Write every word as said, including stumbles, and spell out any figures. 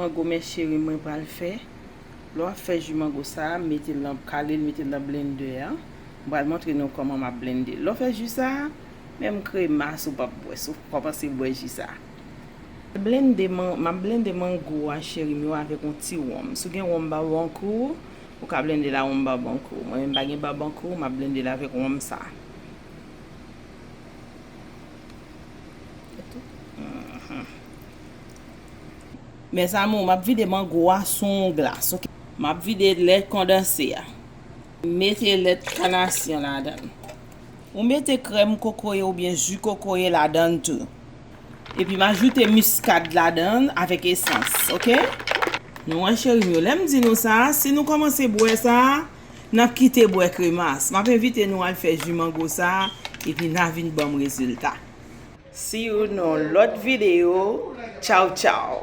Mango, mes chéris, mwen pral fè. Lè w ap fè ji mango sa a, mete l nan, kale l, mete l nan blender an. Mwen pral montre nou kòman m ap blende. Lè w fè ji sa a, menm kremas ou p ap bwè, si w kòmanse bwè ji sa a. Blende man-, m ap blende mango a, cheri m yo, avèk yon ti wonm. Si w gen wonm Barbancourt, ou ka blende la wonm Barbancourt. Mwen menm pa gen Barbancourt, m ap blende l avèk wonm sa. Mhm. Mes amours, m ap vide mango a sou yon glas, ok? M ap vide lèt kondanse a. Mete lèt kanasyon ladan l. Ou mete krèm kokoye oubyen ji kokoye ladan l tou. Epi m ajoute miskad ladan l avèk esans, ok? Nou wè cheri m yo, lè m di nou sa, si nou kòmanse bwè sa, n ap kite bwè kremas. M ap envite nou al fè ji mango sa, epi n a vin ban m rezilta. See you nan lòt videyo. Tchaw, tchaw.